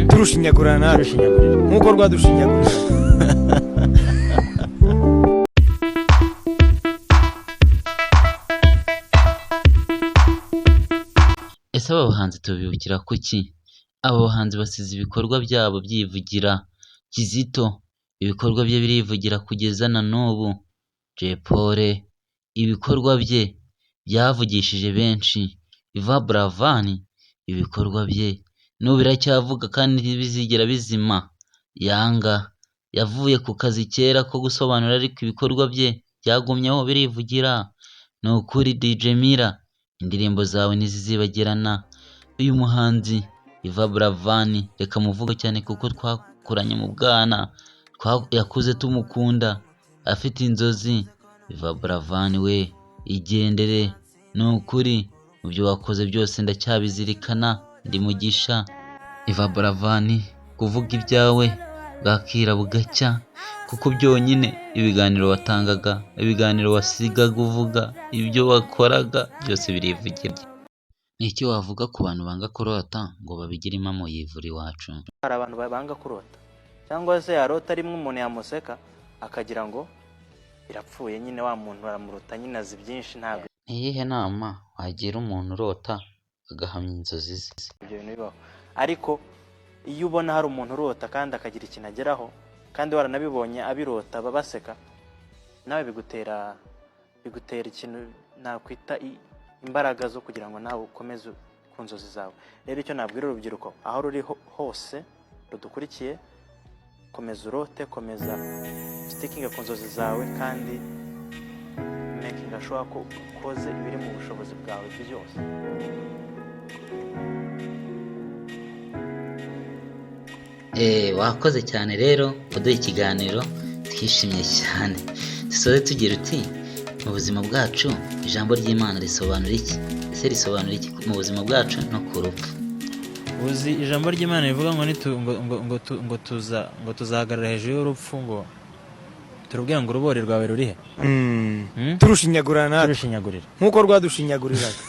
Turushinyagurira natwe. Turushinyagurira. Nk'uko rwadushinyagurira. Ese aba bahanzi tubibukira kuki? Aba bahanzi basize ibikorwa byabo byivugira. Kizito ibikorwa bye birivugira kugeza na n'ubu. Jay Polly ibikorwa bye byavugishije benshi. Yvan Buravan ibikorwa bye n'ubu biracyavuga kandi ntibizigera bizima. Yanga yavuye ku kazi kera ko gusobanura, ariko ibikorwa bye byagumyeho birivugira. Ni ukuri DJ Miller, indirimbo zawe ntizizibagirana. Uyu muhanzi Yvan Buravan reka muvuge cyane kuko twakuranye mu bwana, yakuze tumukunda, afite inzozi. Yvan Buravan we, igendere, ni ukuri mu byo wakoze byose ndacyabizirikana, ndi mugisha. Yvan Buravan, kuvuga ibyawe bwakira bugacya, kuko byonyine ibiganiro watangaga, ibiganiro wasigaga uvuga, ibyo wakoraga byose birivugira. Ni iki wavuga ku bantu banga kurota ngo babigire impamo yivura iwacu? Hari abantu banga kurota, cyangwa se yarota rimwe umuntu yamuseka akagira ngo birapfuye nyine, wa muntu aramuruta nyine, azi byinshi, ntabwo Ni iyihe nama wagira umuntu urota agahamya inzozi ze? ibyo bintu bibaho. Ariko iyo ubona hari umuntu urota kandi akagira ikintu ageraho, kandi waranabibonye abirota baseka, nawe bigutera ikintu nakwita imbaraga zo kugira ngo nawe ukomeze ku nzozi zawe. Rero icyo nabwira urubyiruko aho ruri hose rudukurikiye, komeza urote, komeza stickinga ku nzozi zawe, kandi making sure ko ukoze ibiri mu bushobozi bwawe byose. Wakoze cyane rero kuduha ikiganiro, twishimye cyane. Dusoze tugira uti: mu buzima bwacu ijambo ry'Imana risobanura iki? Ese risobanura iki mu buzima bwacu no ku rupfu? Uzi ijambo ry'Imana rivuga ngo nitu, ngo, ngo, ngo, tu, ngo tuza ngo tuzahagarara hejuru y'urupfu, ngo turubwire ngo urubori rwawe rurihe? Turushinyagurira natwe. Turushinyagurira. Nk'uko rwadushinyaguriraga.